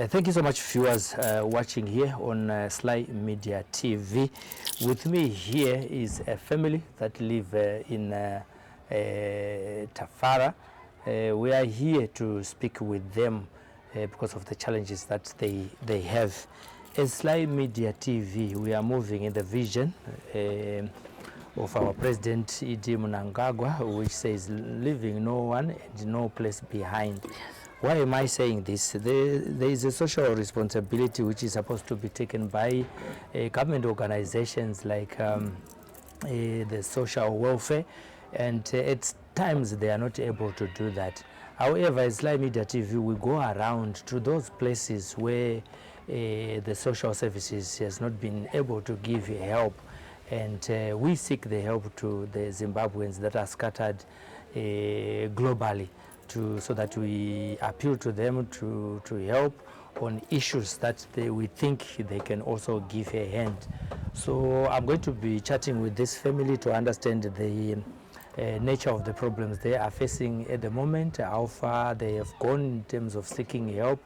Thank you so much, viewers watching here on Slymedia TV. With me here is a family that live in Tafara. We are here to speak with them because of the challenges that they have. As Slymedia TV, we are moving in the vision of our President E.D. Mnangagwa, which says leaving no one and no place behind. Why am I saying this? There is a social responsibility which is supposed to be taken by government organizations like the social welfare, and at times they are not able to do that. However, as Slymedia TV, we go around to those places where the social services has not been able to give help, and we seek the help to the Zimbabweans that are scattered globally, so that we appeal to them to help on issues that we think they can also give a hand. So I'm going to be chatting with this family to understand the nature of the problems they are facing at the moment, how far they have gone in terms of seeking help,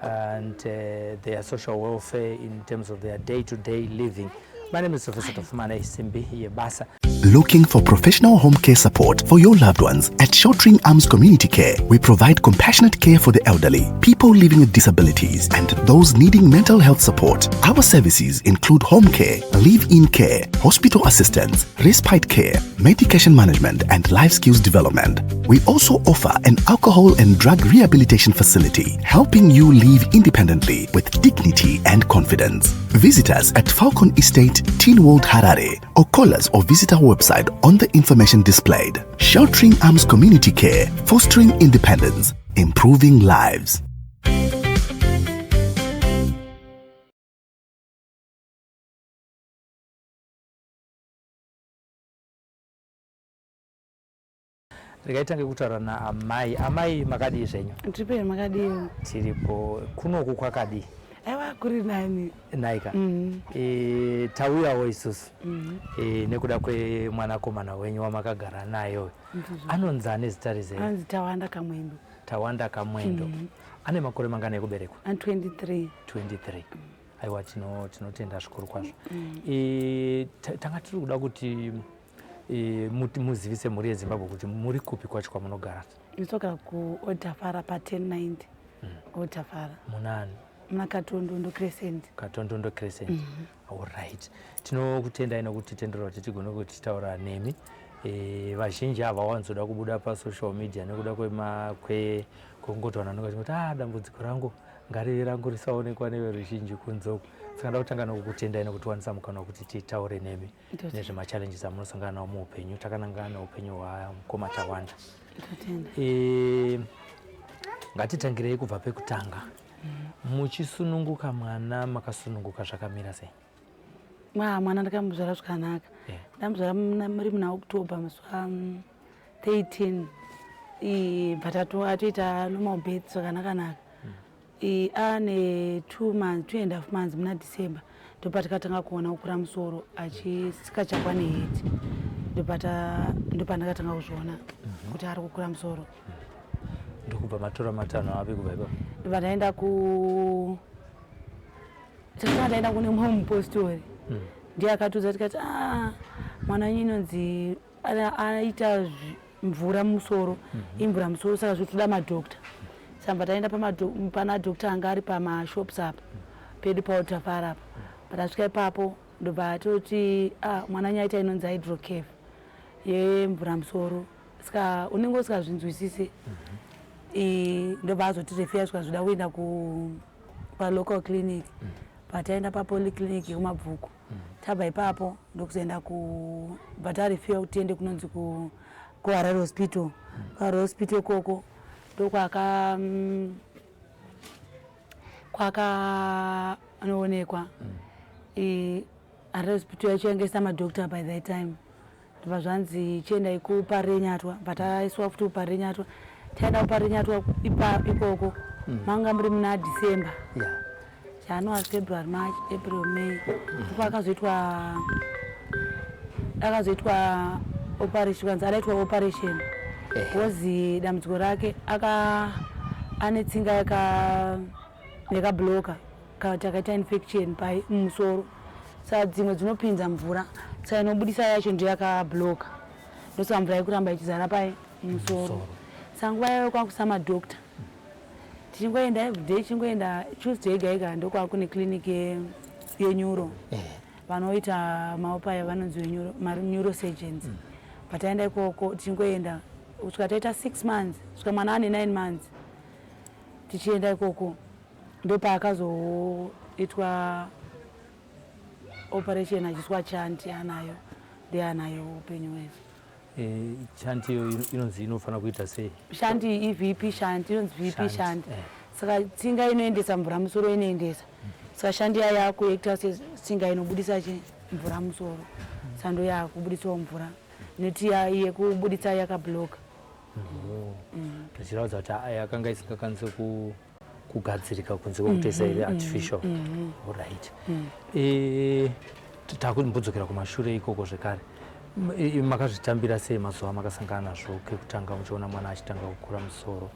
and their social welfare in terms of their day-to-day living. My name is Professor Tofumane Simbi Yebasa. Looking for professional home care support for your loved ones? At Sheltering Arms Community Care, we provide compassionate care for the elderly, people living with disabilities, and those needing mental health support. Our services include home care, live-in care, hospital assistance, respite care, medication management, and life skills development. We also offer an alcohol and drug rehabilitation facility, helping you live independently with dignity and confidence. Visit us at Falcon Estate, Teen World, Harare, or call us or visit our website on the information displayed. Sheltering Arms Community Care, fostering independence, improving lives. Regai tange kutaura naamai. Amai, makadii zvenyu? Ndiripo, makadii? Tiripo. Kunoku kwakadii? Aiwa, kuri nani. Naika. Tauyawo isusu nekuda kwemwanakomana wenyu wamakagara nayo. Anonzi ane zita rizere? Anonzi Tawanda Kamwendo. Tawanda Kamwendo. Ane makore mangani ekuberekwa? An 23. 23. Aiwa, tinotenda zvikuru kwazvo. Tanga tiri kuda kuti muzivise mhuri yeZimbabwe kuti muri kupi kwacho kwamunogara. Ndinogara kuOld Tafara pa1090 Old Tafara. Munani? Muna Katondondo Crescent. Katondondo Crescent. Alright, tinokutendai nokutitendera kuti tigone kutitaura nemi. Vazhinji havawanzoda kubuda pasocial media nekuda kwekungoti vanhu vanenge vachingoti, "Ah, dambudziko rangu ngarive rangu, risaonekwa neveruzhinji kunze uku." Saka nda kutanga nokukutendai nekutiwanisa mukana wekuti titaure nemi nezvemachallenges amunosangana nawo muupenyu takanangana neupenyu hwamukoma Tawanda. Ndotenda. Ngatitangirei kubva pekutanga. Muchisununguka mwana, makasununguka zvakamira sei? Mwana ndakamuzvara zvakanaka. Ndamuzvara muri muna October, musi wa 13, but atoita normal birth zvakanaka-naka. Ane 2 months, 2.5 months, muna December, ndopatikatanga kuona kukura musoro achisikachakwa neheti. Ndopandakatanga kuzviona kuti ari kukura musoro. Ndokubva matora matanho api kubva ipapo? Ndobva ndaenda ku takatanga taenda kune mumwe mupostori. Ndiye akatiudza, tikati, "Ah, mwana wenyu inonzi aita mvura mumusoro, imvura musoro, saka zvotoda madhokta." Saka taenda pana dhokta anga ari pamashops apa pedu paOld Tafara apa. Patasvika ipapo, ndobva atoti, "Ah, mwana wenyu aita inonzi hydroceph yemvura musoro." Saka unenge usingazvinzwisisi. Ndobva azotirefera zvikazvida kuenda palocal clinic. Pataenda papolyclinic yekuMabvuku, tabva ipapo ndokuzoenda ku bva tareferwa kuti tiende kunonzi kuHarare Hospital. KuHarare Hospital ikoko ndokwaka kwakanoonekwa. Harare Hospital yacho yange isina madoctor by that time. Ndobva zvanzi chiendai kuParirenyatwa. Bva taiswa futi kuParirenyatwa. Taenda kuParirenyatwa ikoko manga muri muna December, January, February, March, April, May. Ndipo akazoitwa operation, kanzi adaitwa operation because dambudziko rake aka ane tsinga yaka. Yakabloka kana takaita infection pai mumusoro, saka dzimwe dzinopinza mvura, saka inobudisa yacho ndiyo yakabloka, ndosaka mvura ikuramba ichizara pai mumusoro. Saka nguva yayo kwakusa madoctor, tichingoenda everyday, tichingoenda Tuesday yega yega, ndokwakune clinic yeneuro vanoita maopaya, vanonzi neurosurgeons. Pataenda ikoko, tichingoenda kusvika taita 6 months, kusvika mwana ane 9 months, tichienda ikoko, ndopaakazoitwa operation, achiswa shunt. Anayo, ndeanayo upenyu hwese. Shunt iyo inonzi inofanira kuita sei? Shunt, iVP shunt, inonzi VP Shunt, shunt. Saka tsinga inoendesa mvura musoro inoendesa, saka shunt iya yakuacta setsinga inobudisa chi mvura musoro, saka ndo yakubudisawo mvura nekuti yekubudisa yakabloka. Zvichiratidza kuti yakanga isingakwanisi kugadzirika kunze kwekutoisa iri artificial. Alright. Takumbodzokera kumashure ikoko zvekare. Makazvitambira sei mazuva amakasangana nazvo kekutanga, muchiona mwana achitanga kukura musoro?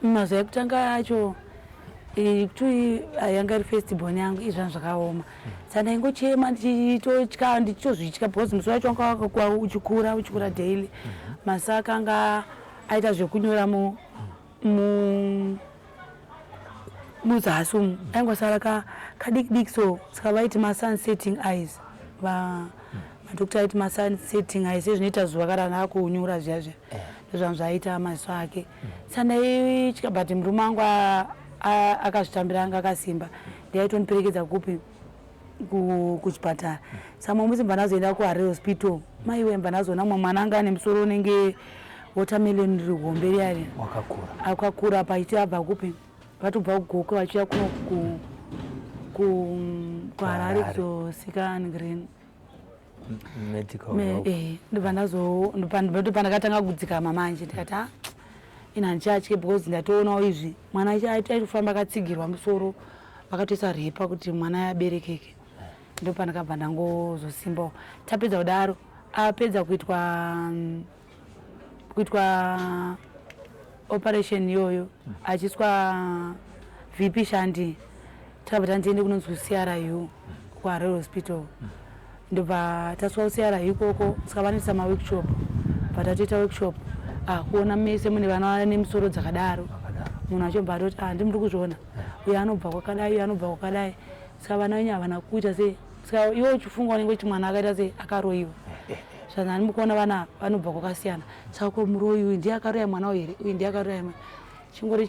Mazuva ekutanga acho, kuti yanga iri first born yangu, izvana zvakaoma, saka ndaingochema ndichitotya, ndichitozvitya, because musoro wacho wanga wakakura, uchikura, uchikura daily. Masaka anga aita zvekunyora muzasi umu, aingosara kadiki diki so. Saka vaiti masunsetting eyes, madokta aiti masunsetting eyes, sezvinoita zuva kana akunyura zviya zviya, ndozvanhu zvaiita maziso ake. Saka ndaitya, but murume wangu akazvitambira, anga akasimba, ndiaitondiperekedza kupi, kuchipatara. Saka mumwe musi mbva ndazoenda kuHarare Hospital, maiwe, mbva ndazoona mumwe mwana anga ane musoro unenge watermelon, riri hombe riya riya. Wakakura. Akakura, paiti abva kupi, vatobva kuGokwe vachiuya kuno kuHarare Kuharare. Kuzosika green Medical help. Ndobva ndopandakatanga kudzikama manje, ndikati, "Ah, ini handichatye," because ndatoonawo izvi, mwana aitofamba akatsigirwa musoro, vakatoisa repa kuti mwana aberekeke. Ndopandakabva ndangozosimbawo. Tapedza kudaro, apedza kuitwa operation iyoyo, achiswa VP shunt, takabva tandiende kunonzi kuCRU, kuHarare Hospital. Ndobva tasvika kuCRU ikoko, saka vanoisa maworkshop, bva tatoita workshop. Ah, kuona mese mune vana nemisoro dzakadaro, munhu achobva atoti, "Ah, ndimuri kuzviona, uyo anobva kwakadai, uyo anobva kwakadai." Saka vana venyu havana kuita sei? Saka iwe uchifunga, unenge uchiti mwana akaita sei, akaroyiwa. Saka ndiri kuona vana vanobva kwakasiyana, saka ko muroyi uyu ndiye akaroya mwana uyu here? Uyu ndiye akaroya mwana? Chingori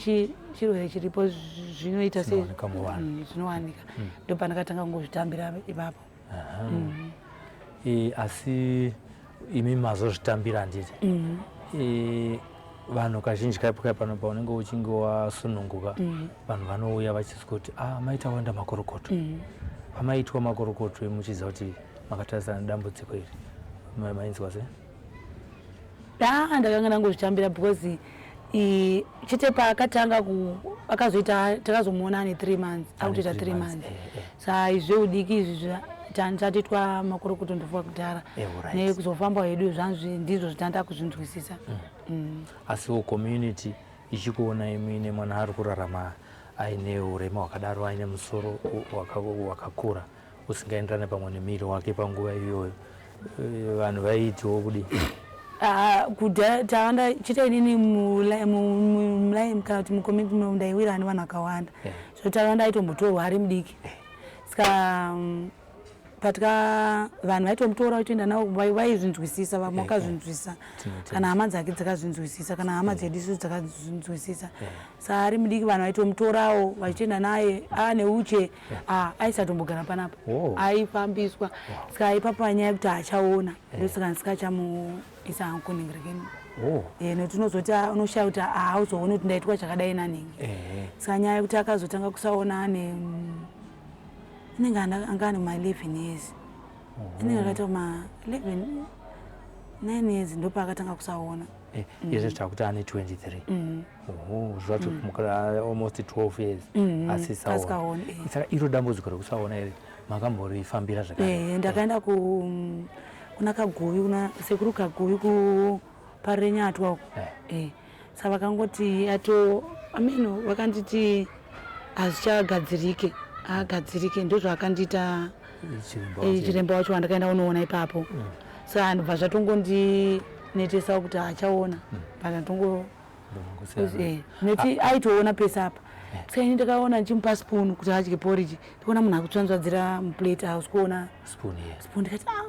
chirwere chiripo, zvinoita sei? Zvinowanika muvanhu. Zvinowanika. Ndopandakatanga kungozvitambira ipapo. Asi imi mazozvitambira, handiti? Vanhu kazhinji kaipo kai pano paunenge uchinge wasununguka, vanhu vanouya vachizwa kuti, "Ah, maita wanda makorokoto." Pamaitwa makorokoto muchiziva kuti makatarisana nedambudziko iri, mainzwa sei? Da, ndakanga ndangozvitambira because chete paakatanga akazoita, takazomuona ane 3 months, akutoita 3 3 months, months. Saka izvi zveudiki izvi tatoitwa makorokoto ndofuka kudhara. Nekuzofamba hedu zvanzvi, ndizvo zvitanda kuzvinzwisisa. Asiwo community ichikuonai muine mwana ari kurarama aine urema hwakadaro, aine musoro wakakura usingaenderani pamwe nemuviri wake panguva iyoyo, vanhu vaiitiwo kudii? Ah, kudhaya tawanda chete, inini mulaini kana kuti mucommunity ndaiwira nevanhu vakawanda. So Tawanda aitombotorwa ari mudiki, saka patika vanhu vaitomutora vachitoenda navo, vaizvinzwisisa, vamwe vakazvinzwisisa. Tinotenda. Kana hama dzake dzakazvinzwisisa, kana hama dzedu isusu dzakazvinzwisisa. Saka ari mudiki vanhu vaitomutorawo vachitoenda naye ane uche. Ah, aisatombogara panapa. Aifambiswa. Saka ipapo panyaya yekuti achaona, ndosaka ndisikachamuisa hangu kunhingirekeni. Nekuti unozoti, ah, unoshaya kuti hauzooni kuti ndaitwa chakadai nanhingi. Saka nyaya yekuti akazotanga kusaona ane inenge anga ane ma11 years, inenge akaita ma11, 9 years, ndopaakatanga kusaona. Izvi zvakuti ane 23. Oho, zvati mukara almost 12 years asisaona. Asikaoni, eh. Saka iro dambudziko rekusaona iri makamborifambira zvakare? Ndakaenda kuna Kaguvi, kuna sekuru Kaguvi kuParenyatwa uko. Saka vakangoti ato ameno, vakanditi Hazvichagadzirike, haagadzirike, ndozvaakandiita chiremba wacho wandakaenda kunoona ipapo. Saka ndobva zvatongondinetesa kuti haachaona, but ndatongo nekuti aitoona pese apa. Saka ini ndakaona ndichimupa spoon kuti adye porridge, ndikuona munhu akutsvanzvadzira muplate, hausi kuona spoon. Ndikati, ah,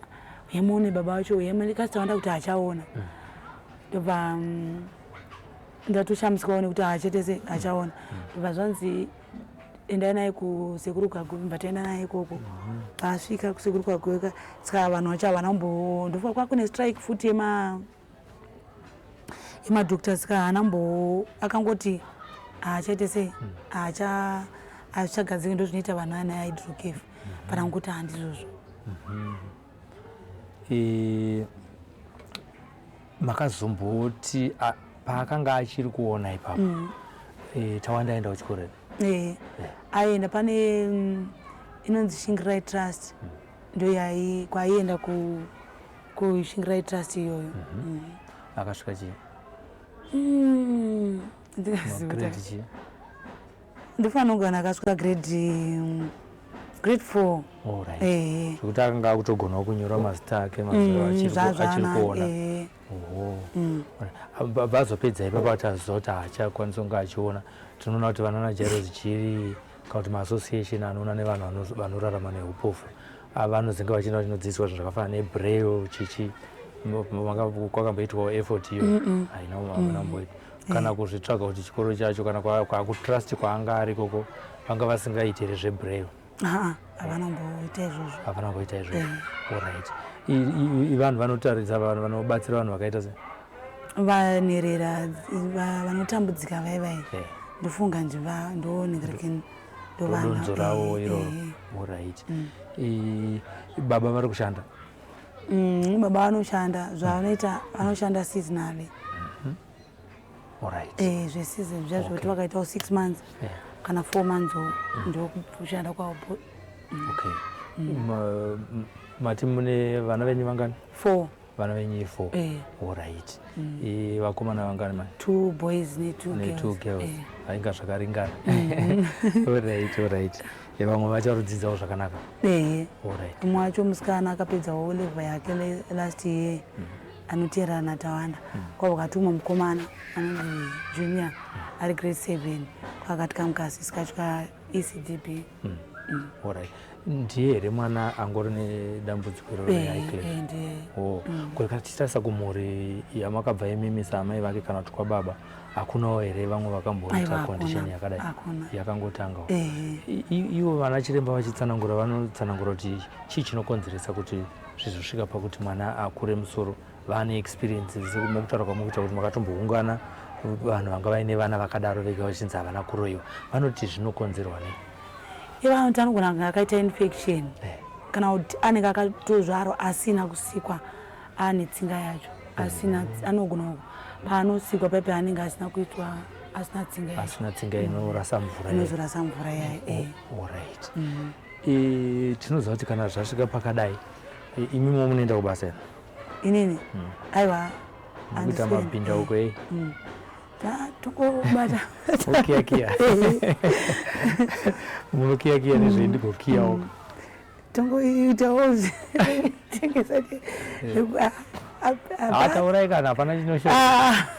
uyemuone baba vacho, uyemo. Ndikati tawanda kuti haachaona. Ndobva ndatoshamisikawo nekuti haachetese hachaona. Ndobva zvanzi endai naye kusekuru Kaguvi. Mbva taenda naye ikoko. Paasvika kusekuru Kaguvi, saka vanhu vacho havana kumbo, ndofa kwakune strike futi yemadoctors, saka haana mbo, akangoti haachaite sei, haacha hazvichagadziriki, ndo zvinoita vanhu vane hydroceph. Pana kungoti handizvozvo. Makazomboti paakanga achiri kuona ipapo, Tawanda aenda kuchikoro here? Aenda pane inonzi Shingirai Trust, ndo yai kwaienda kuShingirai Trust iyoyo. Akasvika chii? Ndingaziva. Grade chii? Ndofanira kugana akasvika grade 4. Alright. Zvekuti akanga akutogonawo kunyora mazita ake mazuva achiri kuona. Oho. Vazopedza ipapo, ataziva kuti haachakwanisi kunge achiona, tinoona kuti vanana Jairos Jiri kana kuti maassociation anoona nevanhu vanorarama neupofu, vanozenge vachienda vachinodzidziswa zvinhu zvakafanana nebraille chichi. Kwakamboitwawo effort iyo? Haina, hamuna kumboita kana kuzvitsvaga kuti chikoro chacho kana kwakutrust kwaanga ari ikoko vanga vasingaiti here zvebraille? Aa, havana kumboita izvozvo. Havana kumboita izvozvo, alright. Vanhu vanotaridza, vanhu vanobatsira vanhu vakaita sei? Vanherera, vanotambudzika vai vai. Ndofunga ndiva ndonhingirekeni. Ndodonzo ravo iroro, alright. Baba vari kushanda? Baba vanoshanda, zvavanoita vanoshanda seasonally. Zveseason zviya zvekuti vakaitawo 6 months kana 4 months, ndokushanda kwavo. Okay. Mati mune vana venyu vangani? Four. Vana venyu four? Alright. Vakomana vangani mani? Two boys netwo Netwo girls. Ainga zvakaringana. Alright. Vamwe vacharudzidzawo zvakanaka. Alright. Umwe wacho musikana akapedzawo level yake last year, anoteerana naTawanda. Kwabva katumwa mukomana anonzi Junior, ari grade 7, kwakati kamukasisi kacho kaECDB. Alright. Ndiye here mwana angori nedambudziko iroro reiclef? Ndiye. Oh. Kuri tichitarisa kumhuri yamakabva imimi saamai vake kana kuti kwababa, hakunawo here vamwe vakamboita Aiwa, condition hakuna, yakadai? Hakuna. Yakangotangawo. Ivo vana chiremba vachitsanangura, vanotsanangura kuti chii chinokonzeresa kuti zvizosvika pakuti mwana akure musoro? Vane experience mukutaura kwamukuita kuti makatomboungana vanhu vanga vaine vana vakadaro vega vachinzi havana kuroyiwa, vanoti zvinokonzerwa nei? Ivo vanoti anogona kunge akaita infection kana kuti anenge akatozvarwa asina kusikwa ane tsinga yacho asina. Anogona paanosikwa paipe anenge asina kuitwa, asina tsinga yacho. Asina tsinga inorasa mvura. Inozorasa mvura yayo. Alright. Tinoziva kuti kana zvasvika pakadai, imimo munoenda kubasa here? Inini? Aiwa. Mukuita mabhindauko ei? Tongobata. Okiyakiya, munokiyakiya nezvei? Ndigokiyawo. Tongoitawo tengesa. Taurai kana hapana chinoshota.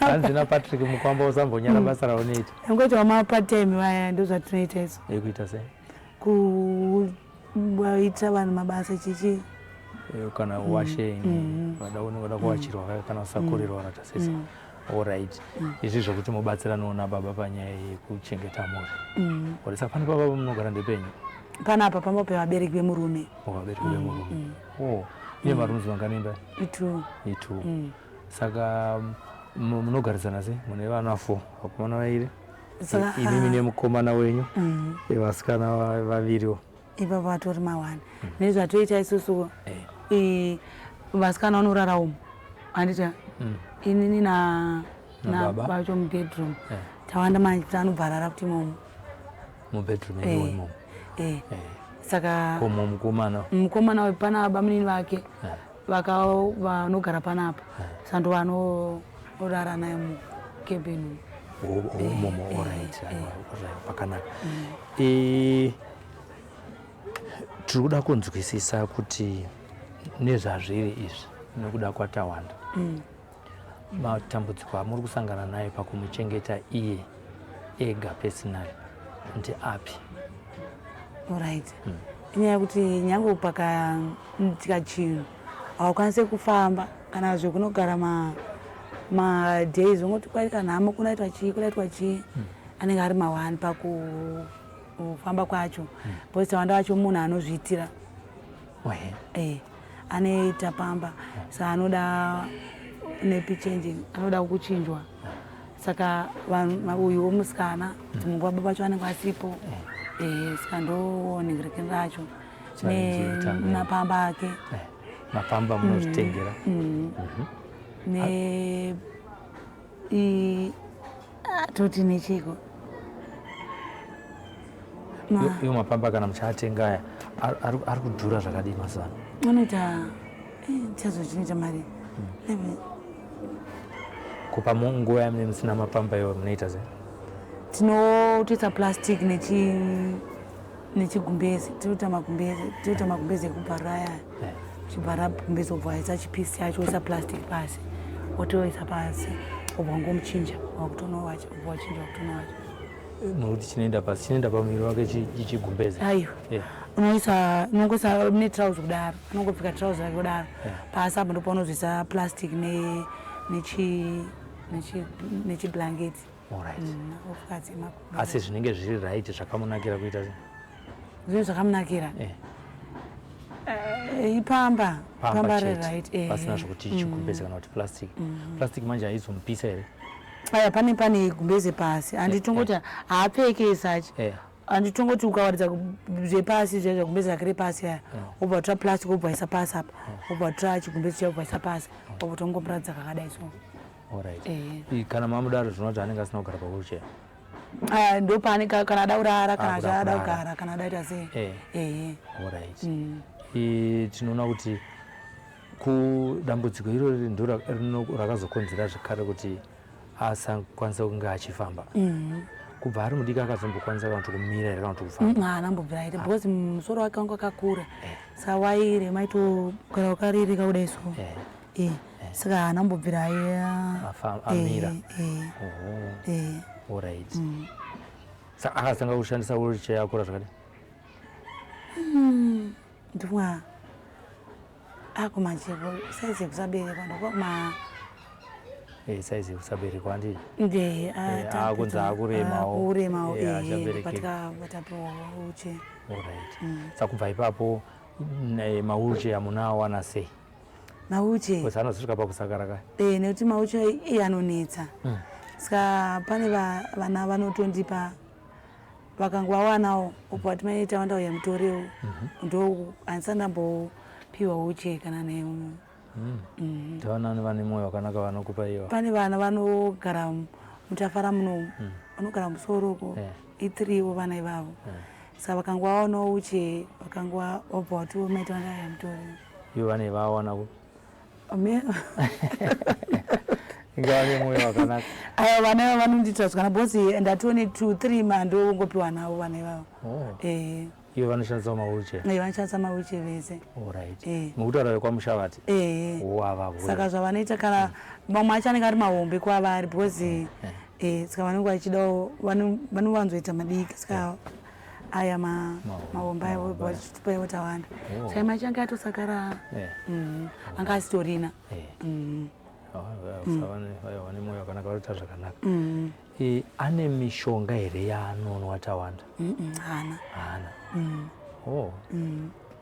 Hanzi naPatrick Mukwamba, usambonyara basa raunoita. Tangoitawo mapart time vaya, ndo zvatinoita isu. Ekuita sei? Kuita vanhu mabasa chichi. Kana washing, vada kuwachirwa kana kusakurirwa kana tasese. Alright, izvi zvokuti mubatsiranewo nababa panyaya yekuchengeta mhuri. Alright, saka pane pababa munogara ndepenyu? Panapa pamba pevabereki vemurume. Vabereki vemurume. Oh, iye marooms mangani imba? Itu. Itu. Saka munogarisana sei mune vana four, vakomana vairi, imimi nemukomana wenyu, vasikana vaviriwo? Ipapo vatori mawani nezvatoita isusu. Vasikana vanorara umu, handiti? Inini na Nababa? Vacho mubedroom. Tawanda manje anobva arara kuti imomo. Mubedroom imomo imomo? Eh. Saka Komo mukomana? Mukomana uyu pana bamunini vake vanogara panapa, sando vanorara naye mucabin. Momo, alright, pakanaka. Tiri kuda kunzwisisa kuti nezvazviri izvi nekuda kwaTawanda, matambudziko amuri kusangana nayo pakumuchengeta iye ega personally ndeapi? Alright, inyaya yekuti nyange pakaitika chinhu, haukwanisi kufamba kana zvekunogara madays, ungoti kwaita nhamo, kunoitwa chii, kunoitwa chii, anenge ari mawani pakufamba kwacho, because Tawanda wacho munhu anozviitira. Anoita pamba, saka anoda nappy changing, anoda kuchinjwa. Saka uyu womusikana, dzimwe nguva baba vacho vanenge vasipo. Saka ndonhengerekeni racho. Challenge yekutanga. Napamba ake. Mapamba munozvitengera? Ne toti nechiko. Iwo mapamba kana muchiatenga aya ari kudhura zvakadii mazuva ano? Anoita chazvo chinoita mari. Kupa munguva yamune musina mapamba iwo munoita sei? Tinotoisa plastic nechigumbezi, tinoita magumbezi, tinoita magumbezi ekubvarura aya. Chibvara gumbezi, wobva waisa chipisi chacho, woisa plastic pasi, wotoisa pasi, wobva wangomuchinja, wakutonowacha, wobva wachinja, wakutonowacha. Nokuti chinoenda pasi, chinoenda pamuviri wake chigumbezi? Aiwa. Unoisa, unongoisa netrauzi kudaro, unongopfeka trauzi rake kudaro. Pasi apo ndopaunozoisa plastic nechiblanketi. Ofukadzi. Asi zvinenge zviri right, zvakamunakira kuita sei? Zvinhu zvakamunakira. Ipamba. Pamba pamba chete. Right. Pasina zvokuti chigumbezi kana kuti plastic. Plastic manje haizomupisa here? Aya, pane gumbeze pasi, handitongoti haapfeke sachi. Handitongoti ukawaridza zvepasi zviya, gumbeze rake repasi aya, wobva watora plastic, wobva waisa pasi apa, wobva watora chigumbezi chiya, wobva waisa pasi, wobva tongomuratidza kakadai so. Alright. Kana mamudaro zvinoti anenge asina kugara pawheelchair? Aya, ndopane kana ada kurara, kana Ah, kuda ada kurara. kugara, kana ada ita sei. Alright. Tinoona kuti kudambudziko irori ndo rakazokonzera zvekare kuti asakwanisa kunge achifamba. Kubva ari mudiki akazombokwanisa kana kuti kumira here kana kuti kufamba? Haana mbobvira aita, because musoro wake wanga wakakura, saka wairema, aitogara wakaririka kudai so. Saka haana mbobvira Amira. Oho. Alright, saka akatanga kushandisa wheelchair akura zvakadii? Ndifunga akumacheko saizi yekusaberekwa, ndokuma Saizi yekusaberekwa, handii? Nde. Akunzi akuremawo. Akuremawo. Achaberekeka. Patapiwa uche. Alright, saka kubva ipapo mawheelchair munoawana sei? Mauche? Because anozosvika pakusakara kaya. Nekuti mauche iye anonetsa, saka pane vana vanotondipa, vakangowawanawo, ubva vati mai Tawanda uya mutorewo. Ndo handisati ndambopiwa uche kana neumwe. Tavanani vane mwoyo wakanaka vanokupa iwa? Pane vana vanogara mutafara munomu, vanogara musoro uko. Itiriwo vana ivavo, saka vakangovaonawo uche, vakangova wabva watiwo mai Tawanda uya mutorewo. Ivo vane vawana ku inge vane mwoyo wakanaka. Aya, vana ivavo vanondiitira zvakanaka, because ndatone two three mandongopiwa navo vana ivavo. Oh. Ivo vanoshandisawo mawheelchair? Vanoshandisa mawheelchair vese. Alright. Mukutaura vekwaMushavati? Wava. Saka zvavanoita, kana mamwe acho anenge ari mahombe kwavari, because saka vanenge vachidawo, vanowanzoita madiki, saka aya mahombe aya vachitipa ivo Tawanda. Saka imwe acho anga atosakara, anga asitorina. Vane mwoyo wakanaka, varikuita zvakanaka. Ane mishonga here yaanonwa Tawanda? Haana. Haana. Oh,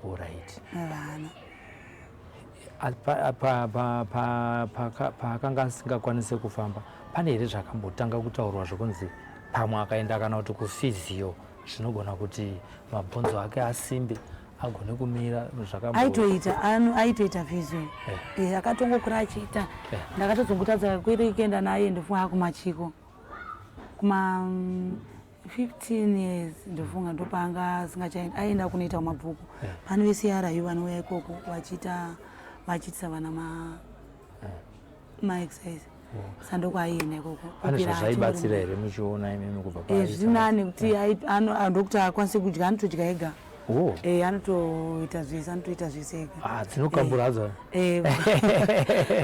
alright. Haana. Paakanga asingakwanisi kufamba, pane here zvakambotanga kutaurwa zvokunzi pamwe akaenda kana kuti kuphysio zvinogona kuti mabhonzo ake asimbe, agone kumira? Aitoita, aitoita physio. Akatongokura achiita. Ndakatozongotadza kwere kuenda naye, ndofunga kumachiko kuma 15 years, ndofunga ndopaanga asingachaendi, aenda kunoita kumabhuku. Pane veCRU vanouya ikoko vachiita, vachiitisa vana maexercise. Oh. Sa ndokwaienda ikoko. Pane zvazvaibatsira here muchiona imimi kubva eh, zvinani kuti ndokuti akwanise kudya, anotodya ega. Oh. Eh, anotoita zvese, anotoita zvese ega. Ah, dzinokambura hadzo. Eh,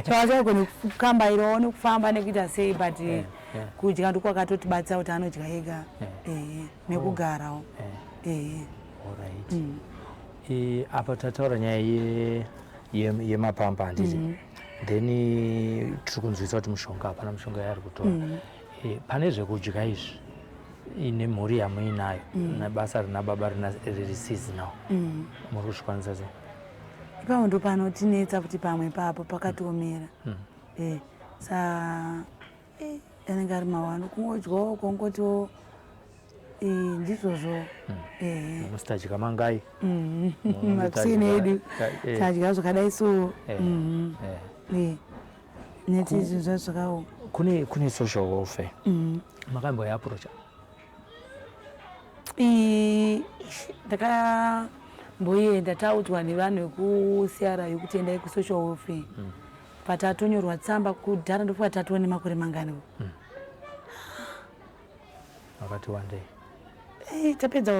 chawachagone kukambairawo nekufamba nekuita sei, but kudya ndokwakatotibatsira kuti anodya ega nekugarawo. Alright. Apa tataura nyaya yemapampa, handiti? Then tiri kunzwisa kuti mushonga hapana, mushonga yaari kutora. Pane zvekudya izvi, ine mhuri yamuinayo nebasa rina baba riri seasonal, muri kuzvikwanisa sei? Ipapo ndo panotinetsa kuti pamwe papo pakatiomera. Sa anenge ari mawano kungodyawo, kongotiwo ndizvozvo. Musitadya mangai? Makuseni edu tadya zvakadai so neti zvinhu zva zvakaoma. Kune social welfare, makamboiapproacha? Ndakamboenda, taudzwa nevanhu vekuCRU kuti endai kusocial welfare, but atonyorwa tsamba kudhara. Ndofunga tatova nemakore mangani. Makati wandei. Tapedza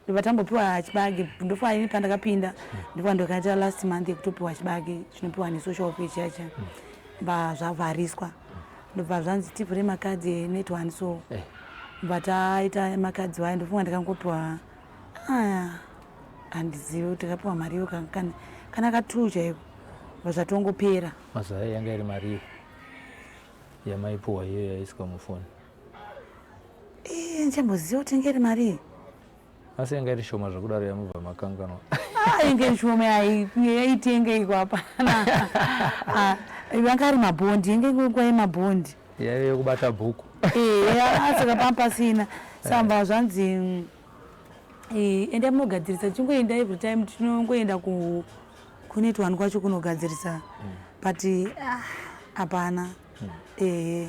ndobva tambopiwa chibage. Ndofunga ini pandakapinda, ndofunga ndakaita last month yekutopiwa chibage chinopiwa nesocial welfare chiya chiya. Bva zvavhariswa, ndobva zvanzi tivhure makadzi eNetOne, so bva taita makadzi wayo. Ndofunga ndakangopiwa, aya handizivi kuti takapiwa mari iyo kana katuu chaiko, bva zvatongopera. Mazuva ayo yanga iri mari yamaipuhwa iyo yaiswa mufoni? Ndichamboziva kuti inge iri mari. Asi yanga iri shoma zvekudaro yamubva makanganwa? Inge iri shoma, yaitenga iko hapana. Yanga ari mabhondi, inge nguva yemabhondi. Yaive yekubata bhuku. Saka pamba pasina, samba zvanzi endai munogadzirisa. Tichingoenda every time, tinongoenda kuNetOne kwacho kunogadzirisa, but hapana. Ehe,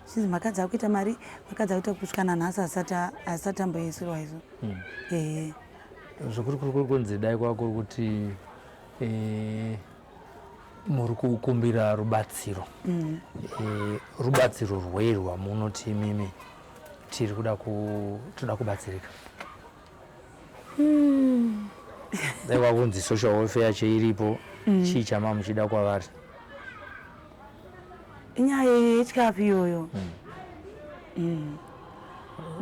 chinzi makadzi akuita mari, makadzi akuita, kusvika nanhasi asati amboisirwa izvo. Ehe. Zvokuri kuri kunzi dai kwakuri kuti muri kukumbira rubatsiro, rubatsiro rwei rwamunoti imimi tiri kuda toda kubatsirika? Dai kwakunzi social welfare yacho iripo, chii chama muchida kwavari? Inyaya yechikafu iyoyo.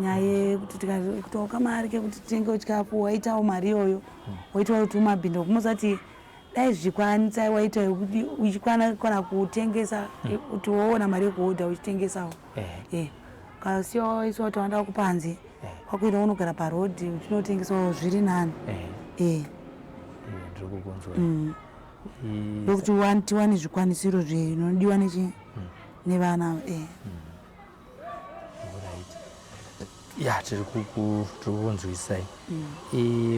Nyaya yekuti tikatoka mari kekuti titengewo chikafu, waitawo mari iyoyo, waitawo tumabhindo kumusati dai zvichikwanisa, waita yekuti uchikwana kana kutengesa kuti woona mari yekuhodha uchitengesawo. Ukasiya waisiwa kuti wanda kupanze kwakuenda unogara parodhi uchinotengesawo, zviri nani. Ndiri kukunzwa. Ndokuti tiwane zvikwanisiro zvinodiwa nechi nevana. Alright. Ya, tiri kukunzwisai.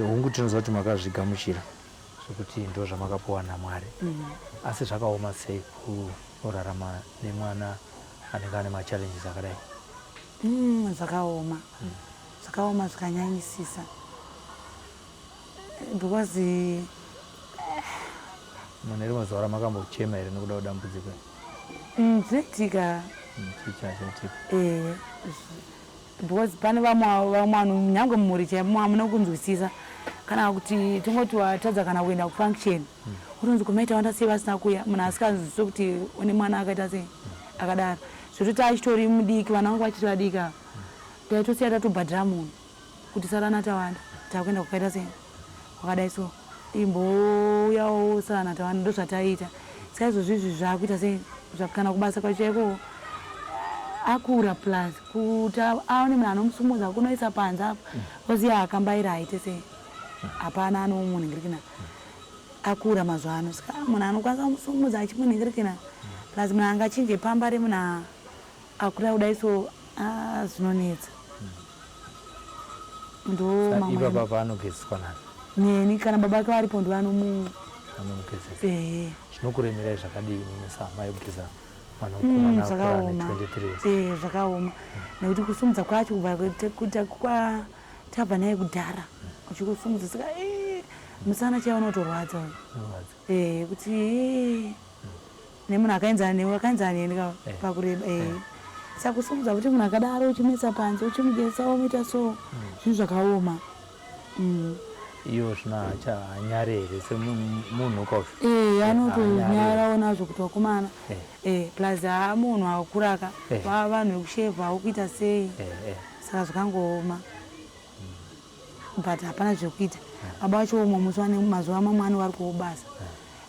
Hongu, tinoziva kuti makazvigamuchira zvekuti ndo zvamakapiwa naMwari, asi zvakaoma sei kurarama nemwana anenge ane machallenges akadai? Zvakaoma, zvakaoma zvikanyanyisisa, because Mune rimwe zuva ramakambochema here nekuda kwedambudziko? Zvinoitika. Chii chachoitika? Because pane vamwe vanhu, nyange mumhuri chaimo hamuna kunzwisisa, kana kuti tongoti watadza kana kuenda kufunction, utonzi kumaita wanda sei vasina kuuya, munhu asinganzwisisi kuti une mwana akaita sei akadaro. Zvototi achitori mudiki, vana vangu vachiri vadiki ava, ndaitosiya tatobhadhara munhu kuti sarana Tawanda, takuenda kwakaita sei kwakadai, so imbouyawo sarana Tawanda. Ndo zvataiita. Saka izvozvo izvi zvaakuita sei, kana kubasa kwacho chaiko akura, plus kuti aone munhu anomusumudza kunoisa panze apo, oziya akambaira aite sei, hapana anomunhingirikina. Akura mazuva ano, saka munhu anokwanisa kumusumudza achimunhingirikina, plus munhu angachinje pamba remunhu akura kudai, so zvinonetsa. Ndo mamwe. Ipapa paanogezeswa nani? Neni, kana baba vake varipo ndo vanomu Anomugezesa? Ehe. Zvinokuremerai zvakadii imimi samai kugeza mwana mukomana akura ane Zvakaoma. 23 years? Zvakaoma nekuti kusumudza kwacho kubva kuita kwa tabva naye kudhara uchikusumudza, saka musana chaiwo unotorwadza uyu. Unorwadza. Kuti Nemunhu akaenzana newe, akaenzana neni ka eh. pakureba eh. eh. Saka kusimudza kuti munhu akadaro uchimuisa panze uchimugesa womuita so zvinhu zvakaoma. Iyo zvino haachanyare here semunhu kofi? Eh, anotonyarawo nazvo kuti vakomana. Eh, plus haa munhu akuraka vanhu vekushevha wokuita sei. Saka zvakangooma. But hapana zvekuita. Baba vacho umwe musi vane mazuva mamwe ano vari kubasa.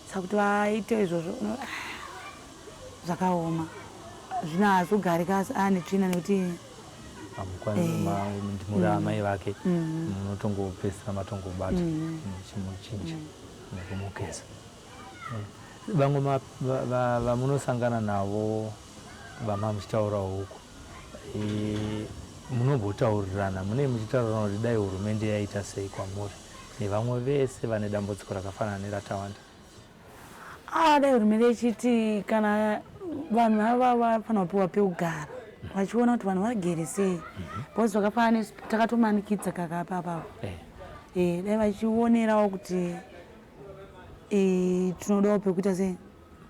Saka kuti vaite izvozvo zvakaoma. Zvino haazogarika ane tsvina nekuti ndimuri amai vake munotongopedzisira matongobata muchimuchinja nekumugeza. Vamwe vamunosangana navo vama muchitaurawo uku munombotaurirana munei muchitaurirana kuti dai hurumende yaita sei kwamuri nevamwe vese vane dambudziko rakafanana neraTawanda? Ah, dai hurumende ichiti kana vanhu ava vafanira kupiwa pekugara vachiona kuti vanhu vagere sei because zvakafanana nesu takatomanikidza kakapa apapo. Eh, dai vachionerawo kuti eh, tinodawo pekuita sei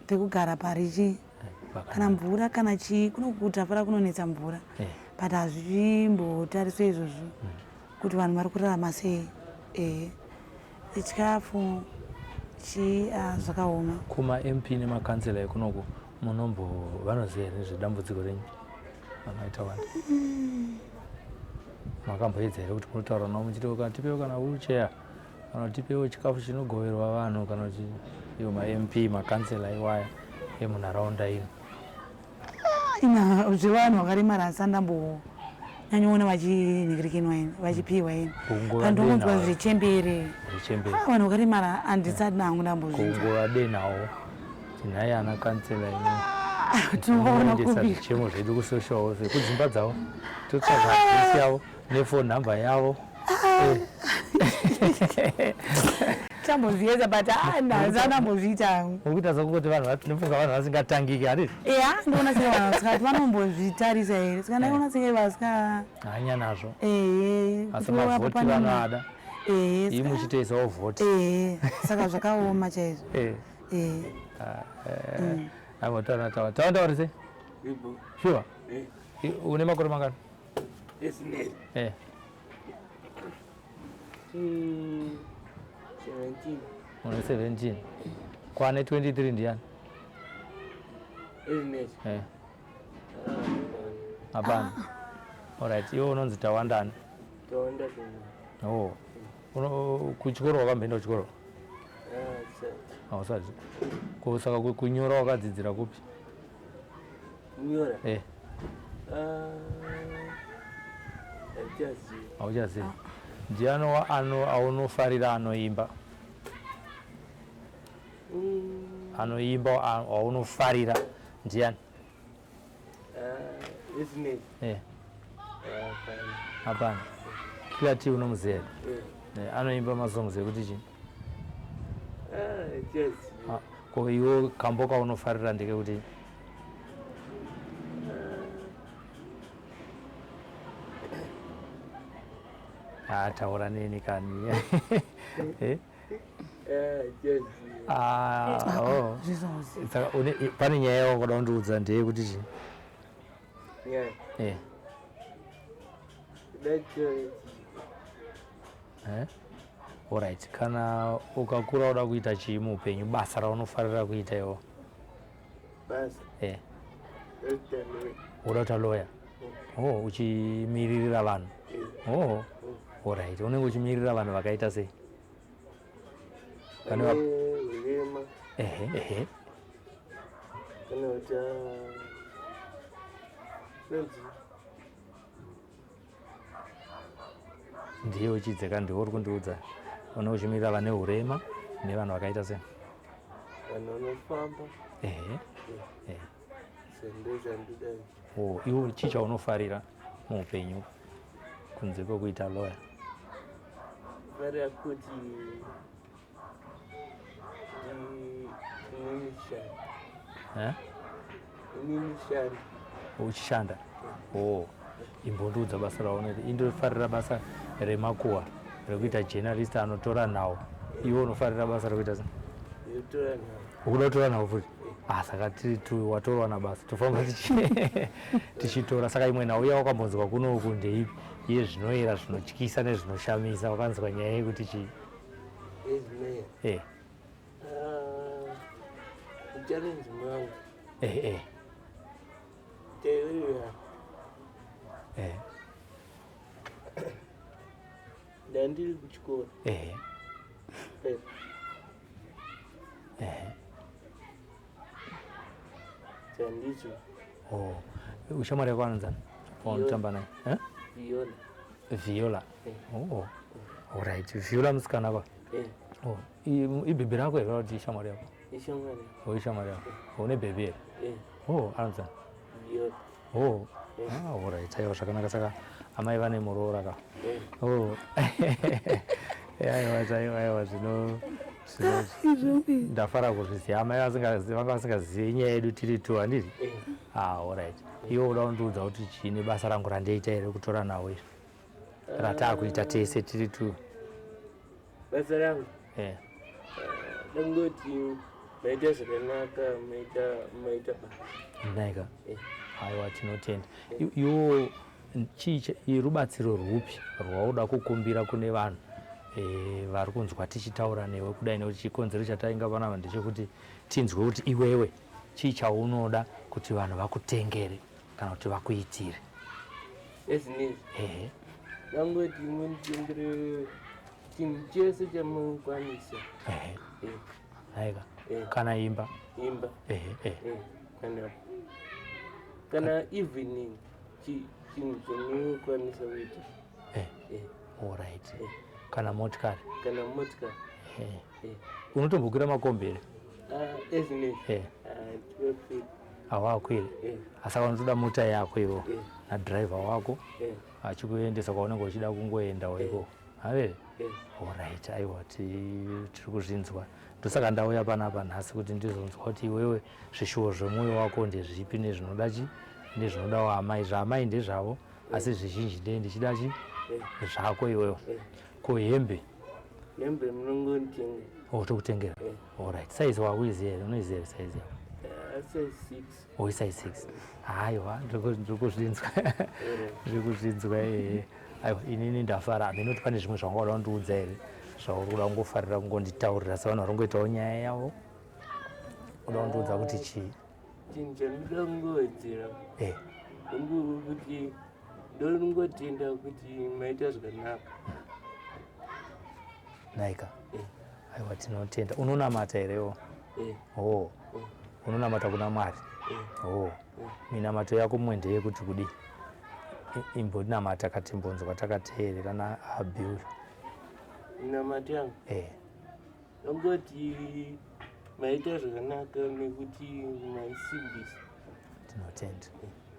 pekugara pari chii kana mvura kana chii kunokutafara kunonetsa mvura but hazvichimbotariswe izvozvo kuti vanhu vari kurarama sei. Eh, chikafu chii ah, zvakaoma. Kuma MP nemakansela ekunoku munombo vanoziva here nezvedambudziko renyu amai Tawanda? Makamboedza here kuti munotaura navo muchiti kana tipewo kana wheelchair kana kuti tipewo chikafu chinogoverwa vanhu kana kuti iwo maMP makansela iwaya emunharaunda ino? Ina zvevanhu vakaremara asi ndambonyanyoona vachinhikirikinwa ini vachipiwa ini pandongonzwa zvechembere. Zvechembere. Ah, vanhu vakaremara handisati nangu ndambozvinzwa. Kungova denawo tinhai ana kansela imi tinoona kuendesa kupi zvichemo zvedu kusocial welfare kudzimba dzavo totsvaga adresi yavo nefone number yavo. Tambozviedza but ah, handisati ndambozviita hangu. Muri kuita sokungoti vanhu ndinofunga vanhu vasingatangiki handiti? Eya, ndoona senge vanhu vasikati vanombozvitarisa here saka ndaiona senge vasika hanya nazvo. Ehe, Asi kuti wapo mavhoti pane vanoada. Ehe, Imi muchitoisawo vhoti. Ehe, saka zvakaoma chaizvo. Ehe. Aiwa taura taura. Taura taura sei? Ibo. Sure. Eh. Une makore mangani? Esineri. 17. Une 17. Kwane 23 ndiani? Esineri. Hapana. Alright, iwe unonzi Tawandani? Tawanda. Oh. Uno kuchikoro wakamboenda kuchikoro? Ah, Hausati. Ko saka kunyora wakadzidzira kupi? Kunyora? Hauchazivi. Hauchazivi. Ndiani aunofarira anoimba? Anoimba aunofarira ndiani? Isn't Hapana. Killer T unomuziva here? Anoimba masongs ekuti chii? Ko iwe kambo kaunofarira ndekekuti? Ah, taura neni kani. Ah, oh. Saka pane nyaya yawakuda kundiudza ndeyekuti chii? Nyaya. Alright, kana ukakura uda kuita chii muupenyu, basa raunofarira kuita iwo? Basa. Uda kuita lawyer? Oh, uchimiririra vanhu. Oh. Alright, unenge uchimiririra vanhu vakaita sei? Vane urema. Ehe, ehe. Kana kuti Ndiye uchidzeka, ndiwe uri kundiudza. Unenge uchimirira vane urema nevanhu vakaita sei? Vanhu vanofamba. Ehe. Sendozvandida. Oh, iwe chii chaunofarira muupenyu kunze kwekuita lawyer? Farira kuti Eh? Ini Uchishanda? Oh, imbondiudza basa raunoita. Indofarira basa remakuhwa rekuita journalist anotora nhau. Iwe unofarira basa rekuita sei? Rekutora nhau. Ukuda kutora nhau futi? Ah, saka tiri tu watorwa basa tofamba tichitora. Saka imwe nhau yawakambonzwa kuno uku ndeipi yezvinoera zvinotyisa nezvinoshamisa? Wakanzwa nyaya yekuti chii? Yezvinoera? Eh. Ah, muchallenge mangu. Eh, eh. Taiuya. Eh. Ndandiri kuchikoro. Eh. Eh. Eh. Chandicho. Oh. Ushamwari yako anonzani? Waunotamba naye? Eh? Viola. Viola. Eh. Oh. Alright. Viola musikana kwa. Eh. Oh. Ibhebhi rako here kuti ishamwari yako? Ishamwari. Oh, ishamwari yako. Une bhebhi here? Eh. Oh, anonzani? Viola. Oh. Ah, alright. Aiwa zvakanaka saka amai vane muroora ka. Eh. Oh. Aiwa, aiwa, aiwa zvino zvino ndafara kuzviziva amai vanga vasingazivi nyaya yedu tiri tu handiti? Eh. Ah, alright. Iwe uda kundiudza kuti chii nebasa rangu randoita here kutora nhau izvi rataakuita tese tiri tu? Basa rangu. Eh. Dangoti maita zvakanaka, maita basa. Naika. Eh. Aiwa tinotenda. Iwo chii rubatsiro rwupi rwauda kukumbira kune vanhu vari kunzwa tichitaura newe kudai nekuti chikonzero chatainga panapa ndechekuti tinzwe kuti iwewe chii chaunoda kuti vanhu vakutengere kana kuti vakuitire? Ezvinezvi. Ehe. Dangoti munditengere chinhu chese chamunokwanisa. Ehe. Eh. Naika. Eh. Kana imba. Imba. Ehe, ehe. Eh. Kana evening chinhu chamunokwanisa kuita. Eh. Eh. Alright. Eh. Kana motikari. Kana motikari. Eh. Eh. Unotombokwira makombi here? Ah, ezvinezvi. Eh. Ah, tinokwira. Hawakwiri. Eh. Asi unotoda mota yako iwo Eh. nadhiraivha wako Eh. achikuendesa kwaunenge uchida kungoendawo ikoko. Havere? Eh. Alright, aiwa tiri kuzvinzwa. Ndosaka ndauya panapa nhasi kuti ndizonzwa kuti iwewe zvishuwo zvemwoyo wako ndezvipi nezvinoda chi nezvinodawo amai. Zvaamai ndezvavo asi zvizhinji ndee ndichida chi Eh. zvako iwewe. Eh. Ko hembe? Hembe munongonditengera. Oh, tokutengera. Eh. Alright. Size wakuiziva here? Unoiziva here size yako? Ah, size 6. Oh, size 6. Haiwa, ndiri kuzvinzwa. Ndiri kuzvinzwa ehe. Aiwa, inini ndafara. Hameno kuti pane zvimwe zvawanga uda kundiudza here zvauri kuda kungofarira kungonditaurira sevanhu vari kungoitawo nyaya yavo. Uda kundiudza kuti chii? Chinhu chandinoda kungowedzera. Eh. Kuti ndongotenda kuti maita zvakanaka. Naika. Eh. Aiwa tinotenda. Unonamata herewo? Eh. Oh. Unonamata kuna Mwari? Eh. Oh. Minamato yako mumwe ndeyekuti kudii? Imbonamata katimbonzwa takateerera naAbhi uyu. Minamato yangu. Eh. Ndongoti maita zvakanaka nekuti maisimbisa. Tinotenda.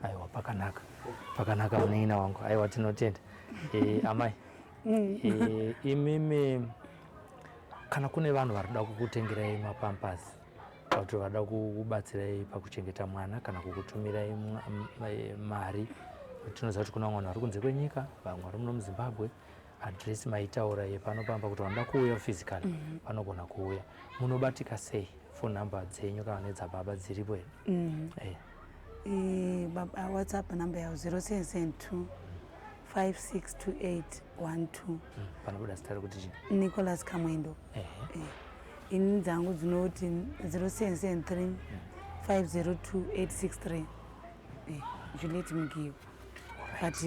Aiwa pakanaka. Pakanaka munin'ina wangu. Aiwa tinotenda. Eh, amai. Eh, imimi kana kune vanhu vari kuda kukutengerai mapampers kana kuti vada kukubatsirai pakuchengeta mwana kana kukutumirai mari, tinoziva kuti kuna vanhu vari kunze kwenyika, vamwe vari muno muZimbabwe. Adresi maitaura yepano pamba kuti vanoda kuuya physically vanogona kuuya. Munobatika sei? Phone number dzenyu kana nedzababa dziripo here? Eh. Baba WhatsApp number yavo 0772 562812. Panobuda zita rekuti chii? Nicholas Kamwendo. Ehe. Eh, ini dzangu dzinoti 0773 502 863. Eh, Juliet Mugiyo, but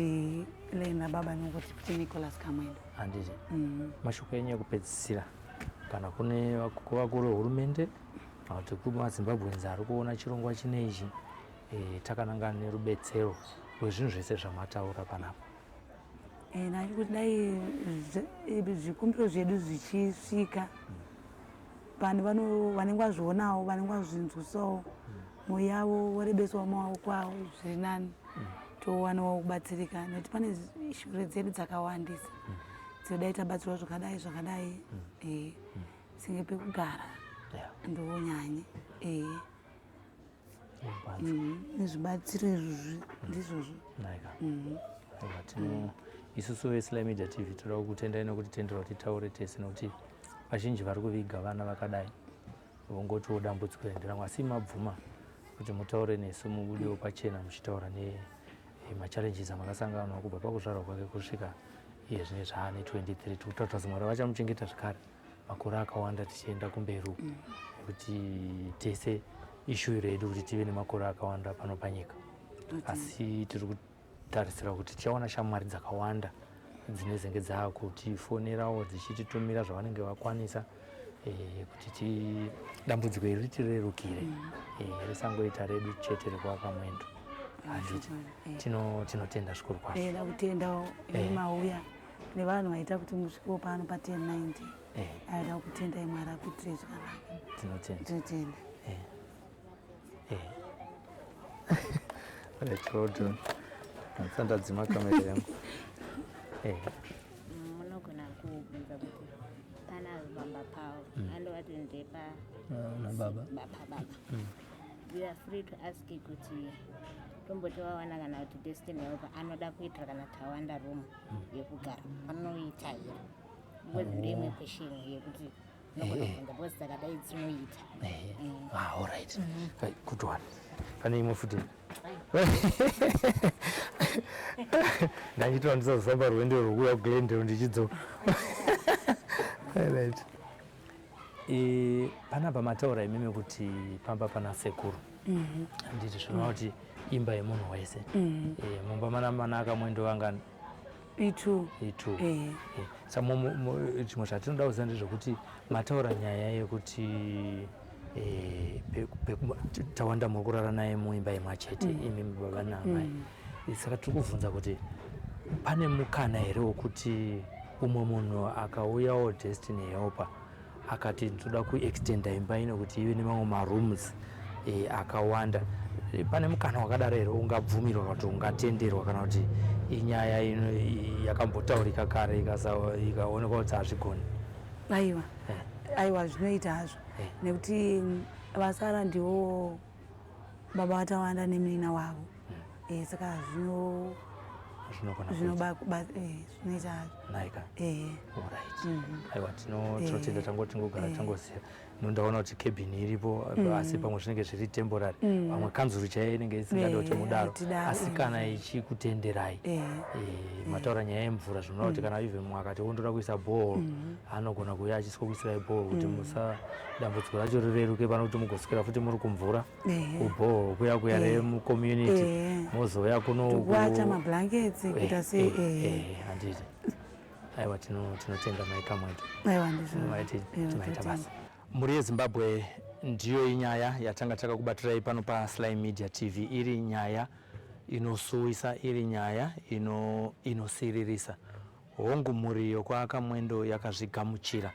lena baba nongoti kuti Nicholas Kamwendo. Handiti. Mashoko enyu ekupedzisira kana kune kuvakuru vehurumende kana kuti kumaZimbabweans ari kuona chirongwa chinechi, takanangana nerubetsero rwezvinhu zvese zvamataura panapa. Eh, nacho kuti dai zvikumbiro zvedu zvichisvika vanhu vanenge vazvionawo, vanenge vazvinzwisawo, mwoyo yavo vorebesawo maoko avo zviri nani, towanawo kubatsirika nekuti pane shure dzedu dzakawandisa dzinodai tabatsirwa zvakadai zvakadai, senge pekugara ndonyanye nezvibatsiro izvozvi ndizvozvo. Naika. Aiwa, tino isusu veSly Media TV toda kukutendai nekuti tendera kuti titaure tese, nekuti vazhinji vari kuviga vana vakadai. Vongotiwo dambudziko iri nderangu asi mabvuma kuti mutaure nesu mubudewo pachena muchitaura nemachallenges amakasangana nawo kubva pakuzvarwa kwake kusvika iye zvine zvaane 23. Tiri kutaura kuti Mwari vachamuchengeta zvekare makore akawanda tichienda kumberi uku nekuti tese ishuwiro yedu kuti tive nemakore akawanda pano panyika. Asi tiri kutarisira kuti tichawana shamwari dzakawanda dzinezenge dzakutifonerawo dzichititumira zvavanenge vakwanisa kuti dambudziko iri ritirerukire risangoita redu chete rekuaka mwendo. Handiti tinotenda zvikuru kwazvo. Ndinoda kutendawo imi mauya nevanhu vaita kuti musvikewo pano pa 1090. Aida kutendai, Mwari akuitirei zvakanaka. Tinotenda. Tinotenda. Right, well done. Ndadzima kamera yangu. Munogona kubvunza kuti pana pamba pavo andovati ndepa nababa. Baba, you are free to ask kuti tomboti wawana kana kuti destiny helper anoda kuitira kana Tawanda room yekugara, anoita here? Because ndeimwe question yekuti unogona kubvunza, because dzakadai dzinoita. Ah, all right. Good one. Pane imwe futi. Ndachitwa ndisazofamba rwendo rwokuuya kuGlendale ndichidzoka. Right. Panapa mataura imimi kuti pamba pana sekuru. Handiti zvinova kuti imba yemunhu wese. Mumba mana manaka mwendo vangani? Itu. Itu. Sa chimwe zvatinoda kuziva ndezvekuti mataura nyaya yekuti Tawanda muri kurara naye muimba imwe chete imi baba naamai. Saka tiri kubvunza kuti pane mukana here wekuti umwe munhu akauyawo destiny helper akati ndoda kuextenda imba ino kuti ive nemamwe marooms akawanda, pane mukana wakadaro here ungabvumirwa kana kuti ungatenderwa, kana kuti inyaya ino yakambotaurika kare ikaonekwa kuti hazvigoni? Aiwa, aiwa, zvinoita hazvo nekuti vasara ndiwo baba vaTawanda nemunin'ina wavo. Saka zvino zvinogona zvinoita hazvo. Naika. Alright, aiwa, tinotenda. Tangoti tingogara tangoziva. Nondaona kuti cabin iripo, asi pamwe zvinenge zviri temporary, pamwe kanzuru chaiyo inenge isingadi kuti mudaro, asi kana ichikutenderai, mataura nyaya yemvura, zvinoreva kuti kana even mumwe akati wondoda kuisa borehole, anogona kuuya achiswa kuisirai borehole kuti musa dambudziko racho rireruke pano, kuti mugoswera futi muri kumvura kuborehole kuya kuya remucommunity, mozouya kuno. Kuwacha mablankets, kuita sei. Handiti. Aiwa, tinotenda maikamwedu. Aiwa, ndizvo. Maita basa. Mhuri yeZimbabwe, ndiyo inyaya yatanga takakubatirai pano paSly Media TV. Iri nyaya inosuwisa, iri nyaya inosiririsa. Hongu, mhuri yokwaKamwendo yakazvigamuchira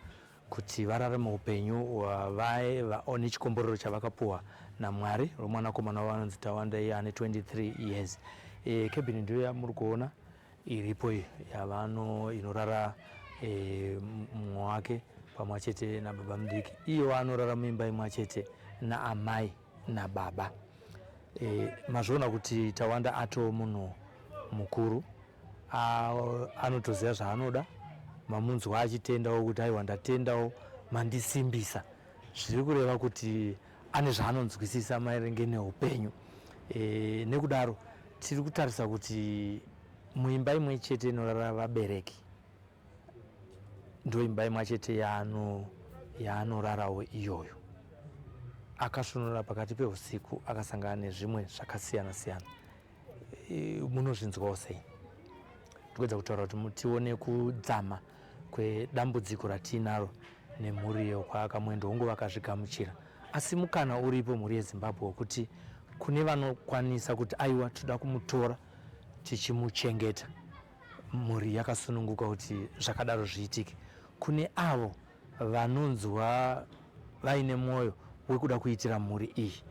kuti vararame upenyu nechikomborero chavakapuhwa naMwari romwanakomana wavo anonzi Tawanda, iye ane 23 years. Cabin ndiyo yamuri kuona iripo iyi yavano inorara mumwe wake pamwe chete nababa mudiki. Iye anorara muimba imwe chete naamai nababa. Mazviona kuti Tawanda atoo munhu mukuru, anotoziva zvaanoda. Mamunzwa achitendawo kuti aiwa, ndatendawo mandisimbisa. Zviri kureva kuti ane zvaanonzwisisa maringe neupenyu. Nekudaro tiri kutarisa kuti muimba imwe chete inorara vabereki ndo imba imwe chete yaanorarawo iyoyo. Akasvunura pakati peusiku akasangana nezvimwe zvakasiyana siyana. Munozvinzwawo sei? Tikuedza kutaura kuti tione kudzama kwedambudziko ratiinaro nemhuri yokwaKamwendo. Hongu, vakazvigamuchira, asi mukana uripo, mhuri yeZimbabwe, wekuti kune vanokwanisa kuti aiwa, toda kumutora tichimuchengeta, mhuri yakasununguka kuti zvakadaro zviitike. Kune avo vanonzwa vaine mwoyo wekuda kuitira mhuri iyi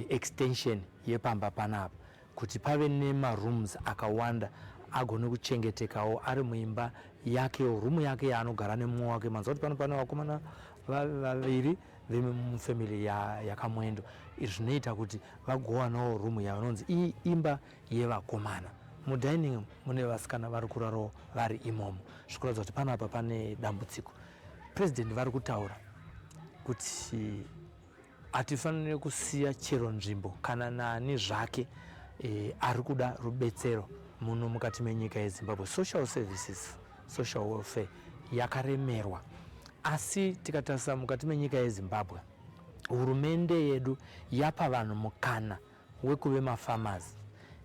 extension yepamba panapa kuti pave nemarooms akawanda, agone kuchengetekawo ari muimba yakewo, rumu yake yaanogara nemumwe wake. Manzwa kuti pano pane vakomana vaviri vemufamily yaKamwendo. Izvi zvinoita kuti vagowanawo rumu yavanonzi iyi imba yevakomana. Mudining mune vasikana vari kurarawo vari imomo, zvikuratidza kuti panapa pane dambudziko. President vari kutaura kuti Hatifaniri kusiya chero nzvimbo kana nani zvake e, ari kuda rubetsero muno mukati menyika yeZimbabwe. Social services, social welfare yakaremerwa. Asi tikatarisa mukati menyika yeZimbabwe, hurumende yedu yapa vanhu mukana wekuve mafarmers,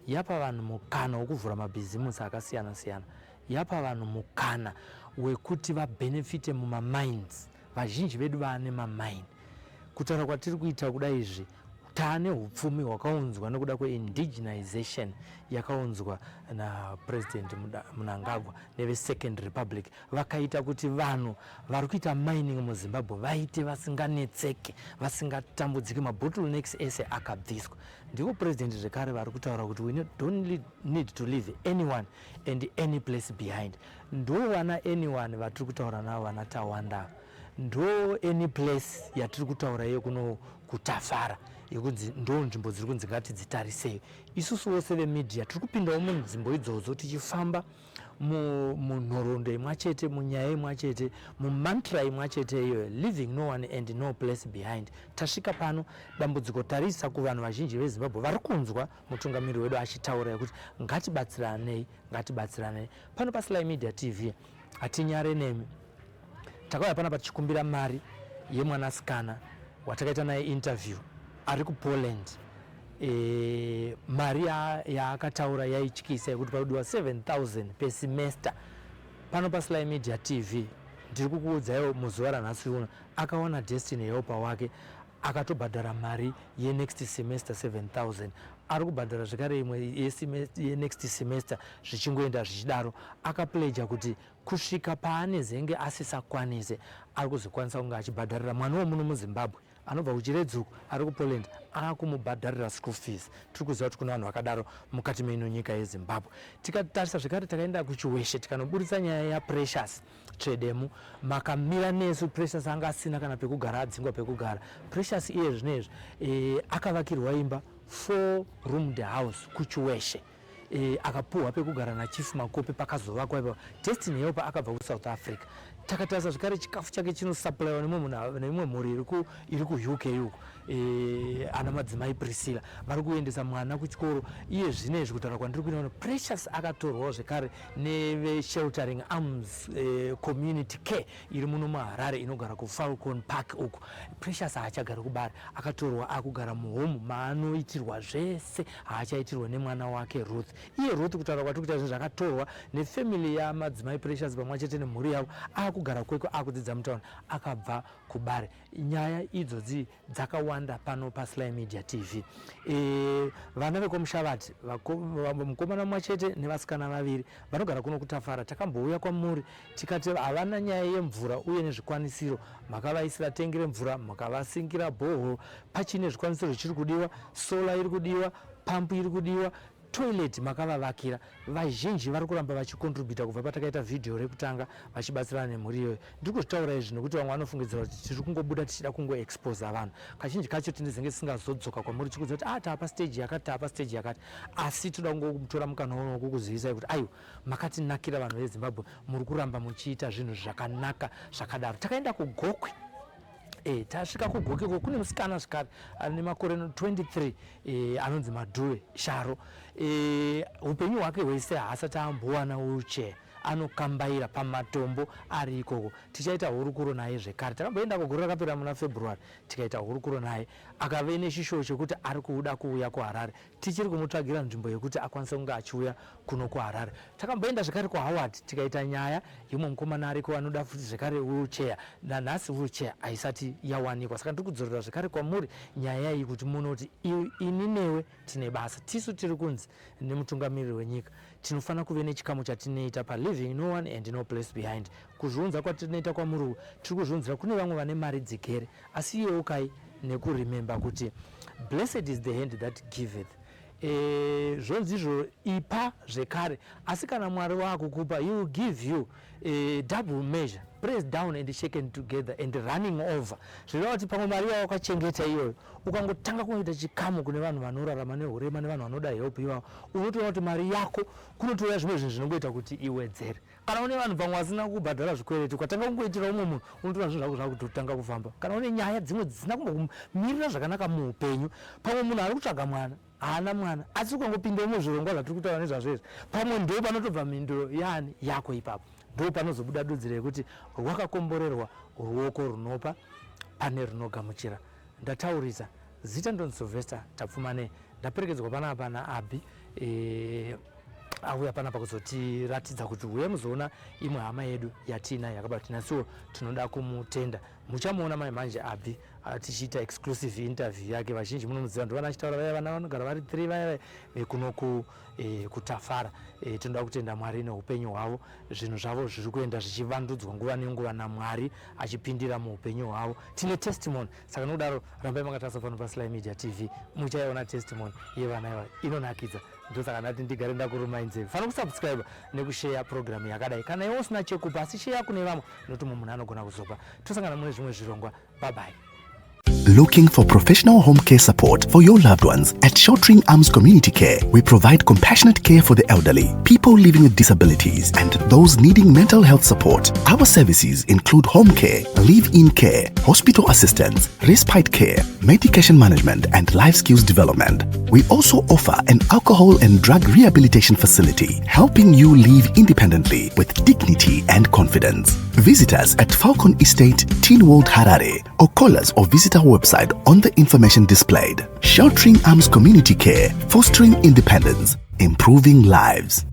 yapa vanhu mukana wekuvhura mabhizimusi akasiyana siyana, yapa vanhu mukana wekuti vabenefite mumamines. Vazhinji vedu vaane mamine. Kutaura kwatiri kuita kuda izvi, taane hupfumi hwakaunzwa nekuda kweindigenization yakaunzwa naPresident Mnangagwa neveSecond Republic, vakaita kuti vanhu vari kuita mining muZimbabwe vaite vasinganetseke, vasingatambudziki, mabottlenecks ese akabviswa. Ndivo President zvekare vari kutaura kuti we don't need to leave anyone and any place behind. Ndo vana anyone vatiri kutaura navo, vana Tawanda, ndo any place yatiri kutaura iyo kuno kuTafara, yekunzi ndo nzvimbo dziri kunzi ngatidzitarisei. Isusu vose vemedia tiri kupindawo munzvimbo idzodzo, tichifamba munhoroondo imwe chete, munyaya imwe chete, mumantra imwe chete iyoyo, leaving no one and no place behind. Tasvika pano, dambudziko tarisa kuvanhu vazhinji veZimbabwe vari kunzwa mutungamiri wedu achitaura yekuti ngatibatsiranei, ngatibatsiranei. Pano paSly Media TV hatinyare nemi. Takauya panapa tichikumbira mari yemwanasikana watakaita naye interview ari kuPoland. Mari yaakataura yaityisa, yekuti pakudiwa 7000 pesemester. Pano paSly Media TV ndiri kukuudzaiwo, muzuva ranhasi uno akawana destiny helper wake, akatobhadhara mari yenext semester 7000, ari kubhadhara zvekare imwe yenext semester, zvichingoenda zvichidaro. Akapledger kuti kusvika paanezenge asisakwanise, ari kuzokwanisa kunge achibhadharira mwana wemuno muZimbabwe anobva kuChiredzuku ari kuPoland, akumubhadharira school fees. Tiri kuziva kuti kuna vanhu vakadaro mukati meino nyika yeZimbabwe. Tikatarisa zvekare, takaenda kuChiweshe, tikanoburitsa nyaya yaPrecious Tsvedemu. Makamira nesu. Precious anga asina kana pekugara, adzingwa pekugara. Precious iye zvinezvi akavakirwa imba, four roomed house kuChiweshe. Akapuhwa pekugara naChief Makope pakazovakwa ipapo. Destiny Helper akabva kuSouth Africa. Takatarisa zvekare, chikafu chake chinosupplyiwa neimwe mhuri iri kuUK uko, ana madzimai Priscilla vari kuendesa mwana kuchikoro iye zvinezvi. Kutaura kwandiri kuita, Precious akatorwawo zvekare neveSheltering Arms Community Care iri muno muHarare, inogara kuFalcon Park uko. Precious haachagari kuBare, akatorwa, akugara muhome maanoitirwa zvese, haachaitirwa nemwana wake Ruth. Iye Ruth, kutaura kwatiri kuita zvinhu, zvakatorwa nefamily yamadzimai Precious pamwe chete nemhuri yavo, akugara Kwekwe, akudzidza mutauni, akabva kuBare. Nyaya idzodzi dzakawanda pano paSly Media TV. Vana vekwaMushavati, mukomana mumwe chete nevasikana vaviri vanogara kuno kuTafara, takambouya kwamuri tikati havana nyaya yemvura uye nezvikwanisiro. Makavaisira tengi remvura, makavasingira borehole. Pachine zvikwanisiro zvichiri kudiwa: solar iri kudiwa, pampu iri kudiwa, toilet makavavakira. Vazhinji vari kuramba vachicontributa kubva patakaita vhidhiyo rekutanga, vachibatsirana nemhuri iyoyo. Ndiri kuzvitaura izvi nekuti vamwe vanofungidzira kuti tiri kungobuda tichida kungoexposa vanhu. Kazhinji kacho tinezenge tisingazodzoka kwamuri tichikudza kuti ah, taapa stage yakati, taapa stage yakati, asi toda kungotora mukana uno wekukuzivisai kuti aiwa, makatinakira vanhu veZimbabwe, muri kuramba muchiita zvinhu zvakanaka zvakadaro. Takaenda kuGokwe. Tasvika kuGokwe ko kune musikana zvekare ane makore 23, anonzi Madhuve Sharo. Upenyu hwake hwese haasati ambowana wheelchair, anokambaira pamatombo ari ikoko. Tichaita hurukuro naye zvekare. Takamboenda kugore rakapera muna February, tikaita hurukuro naye, akave nechishuwo chekuti ari kuda kuuya kuHarare. Tichiri kumutsvagira nzvimbo yekuti akwanise kunge achiuya kuno kuHarare. Takamboenda zvekare kuHoward, tikaita nyaya yemumwe mukomana ariko anoda futi zvekare wheelchair. Nanhasi wheelchair haisati yawanikwa. Saka ndiri kudzorera zvekare kwamuri nyaya iyi kuti munoti ini newe tine basa. Tisu tiri kunzi nemutungamiriri wenyika tinofanira kuve nechikamu chatinoita paleaving no one and no place behind. Kuzviunza kwatinoita kwamuri, tiri kuzviunzira kune vamwe vane mari dzigere, asi yeukai nekuremember kuti blessed is the hand that giveth. Zvonzi izvo ipa zvekare, asi kana Mwari waakukupa, he will give you a double measure, press down and shaken together and running over. Zvireva kuti pamwe mari yawakachengeta iyoyo, ukangotanga kungoita chikamu kune vanhu vanorarama neurema nevanhu vanoda help ivavo, unotoona kuti mari yako kunotouya zvimwe zvinhu zvinongoita kuti iwedzere. Kana une vanhu pamwe vasina kubhadhara zvikwereti, ukatanga kungoitira umwe munhu, unotoona zvinhu zvako zvakutotanga kufamba. Kana une nyaya dzimwe dzisina kumbokumirira zvakanaka muupenyu, pamwe munhu ari kutsvaga mwana, haana mwana, asi ukangopindawo muzvirongwa zvatiri kutaura nezvazvo izvi, pamwe ndo panotobva mhinduro yaani yako ipapo. Ndo panozobuda dudziro yekuti rwakakomborerwa ruoko runopa pane runogamuchira. Ndataurisa. Zita ndonzi Sylvester Tapfumane. Ndaperekedzwa panapa naAbby e, auya panapa kuzotiratidza kuti huye muzoona imwe hama yedu yatiinayo yakabva tinasiwo tinoda kumutenda. Muchamuona mai manje Abby tichiita exclusive interview yake. Vazhinji munomuziva, ndovana achitaura vaya vana vanogara vari 3 vaya vekuno ku kutafara. Tinoda kutenda Mwari neupenyu hwavo. Zvinhu zvavo zviri kuenda zvichivandudzwa nguva nenguva naMwari achipindira muupenyu hwavo. Tine testimony, saka nokudaro rambai makatarisa pano paSly Media TV, muchaiona testimony yevana ivava inonakidza. Ndosaka ndati ndigare ndakurumai nzeve. Fanira kusubscribe nekushare program yakadai. Kana iwe usina chekupa, asi share kune vamwe, nokuti mumwe munhu anogona kuzopa. Tosangana mune zvimwe zvirongwa. Bye bye. Looking for professional home care support for your loved ones? At Sheltering Arms Community Care, we provide compassionate care for the elderly, people living with disabilities, and those needing mental health support. Our services include home care, live-in care, hospital assistance, respite care, medication management, and life skills development. We also offer an alcohol and drug rehabilitation facility, helping you live independently with dignity and confidence. Visit us at Falcon Estate, Tynwald, Harare, or call us or visit our website on the information displayed. Sheltering Arms Community Care, fostering independence, improving lives.